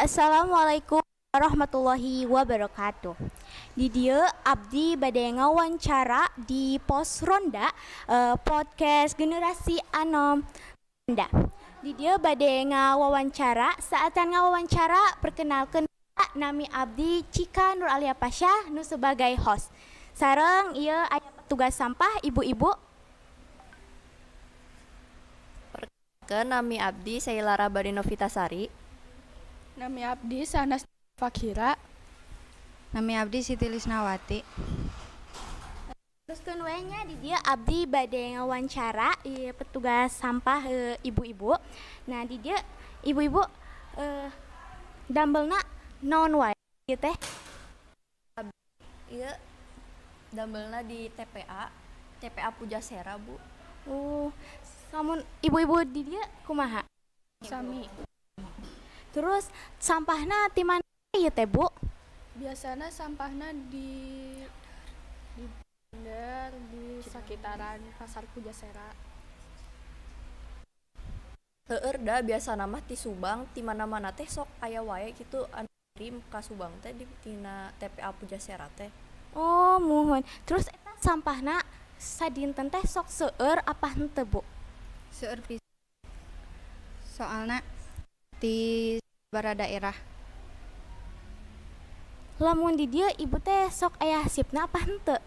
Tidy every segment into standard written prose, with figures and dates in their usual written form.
Assalamualaikum warahmatullahi wabarakatuh. Di dieu abdi bade ngawancara di pos ronda podcast Generasi Anom Ronda. Di dieu bade ngawawancara. Saacan ngawawancara, perkenalkeun, nami abdi Cika Nur Alia Pasha nu sebagai host. Sareng ieu aya petugas sampah ibu-ibu. Perkenalkeun, nami abdi Sheila Rabani Novitasari. Nami abdi Sanas Fakira. Nami abdi Siti Lisnawati. Teruskeun we nya, di dieu abdi bade ngawancara ieu petugas sampah ibu-ibu. Nah, di dieu ibu-ibu damelna naon wae ieu teh? Ieu damelna di TPA, TPA Pujasera, Bu. Oh, lamun ibu-ibu di dieu kumaha? Sami. Terus sampahna ti mana ieu teh, Bu? Biasana sampahna di bener di sekitaran Pasar Pujasera. Seueur da, biasana mah ti Subang, ti mana-mana teh sok aya wae gitu anu ngirim ka Subang teh di tina TPA Pujasera teh. Oh, muhun. Terus eta sampahna sadinten teh sok seueur apa henteu, Bu? Seueur pisan. Soalna ti sabaraha daerah. Lamun di dieu ibu teh sok aya shiftna apa henteu?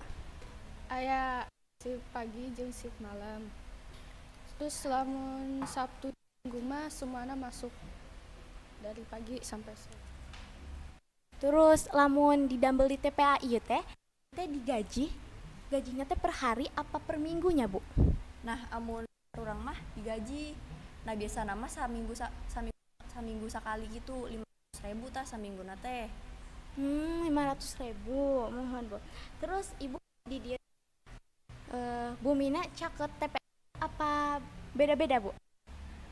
Aya shift pagi jeung shift malam. Terus lamun Sabtu Minggu mah semuanya masuk dari pagi sampai sore. Terus lamun didamel di TPA ieu teh teh digaji, gajinya teh per hari apa per minggunya, Bu? Nah, amun urang mah digaji. Nah, biasana mah saminggu saminggu, saminggu sakali gitu, 500.000 tah samingguna teh. 500.000, muhun, Bu. Terus ibu di dieu bumina caket TPA apa beda-beda, Bu?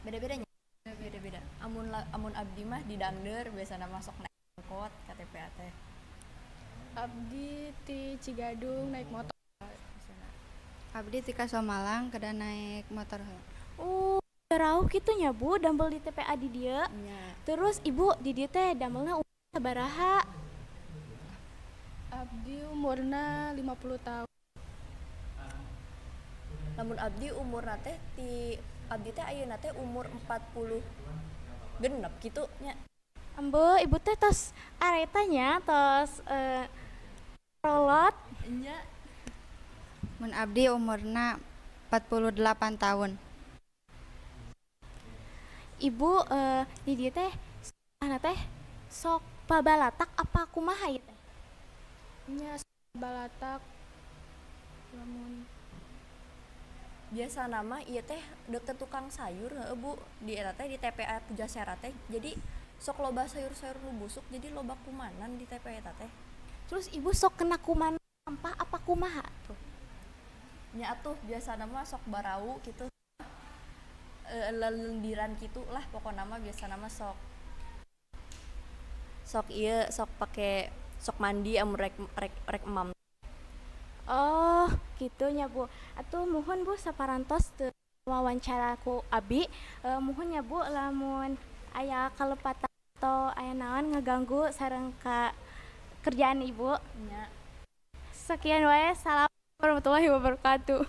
Beda-bedanya, beda-beda. Amun abdi mah di Dangdeur, biasana masuk naik angkot ka TPA teh. Abdi ti Cigadung naik motor. Abdi ti Kasomalang kedah naik motor heula. Oh, jauh kitu nya, Bu, damel di TPA di dieu. Nya. Terus ibu di dieu teh damelna umur sabaraha? Abdi umurna 50 tahun. Lamun abdi umurna teh, ti abdi teh ayeuna teh umur 40 genep gitu nya. Ambe, ibu teh tos areta nya, tos kolot. Nya. Mun abdi umurna 48 tahun. Ibu di dieu teh sampahna teh sok pabalatak apa kumaha ieu teh? Nya, balatak lamun Biasana mah ieu teh deket tukang sayur heueuh, Bu, di eta teh di TPA Pujasera teh, jadi sok loba sayur-sayur nu busuk, jadi loba kumanan di TPA eta teh. Terus ibu sok kena kuman sampah apa kumaha tuh? Nya atuh, biasana mah sok barau gitu, lelendiran gitu lah pokokna mah. Biasana mah sok sok ieu, sok pake, sok mandi amun rek rek rek emam. Oh, kitu nya, Bu. Atuh muhun, Bu, saparantos teu wawancara ku abi. Muhun nya, Bu, lamun aya kalepatan atau aya naon ngaganggu sareng ka kerjaan ibu. Nya. Sekian wae. Salam warahmatullahi wabarakatuh.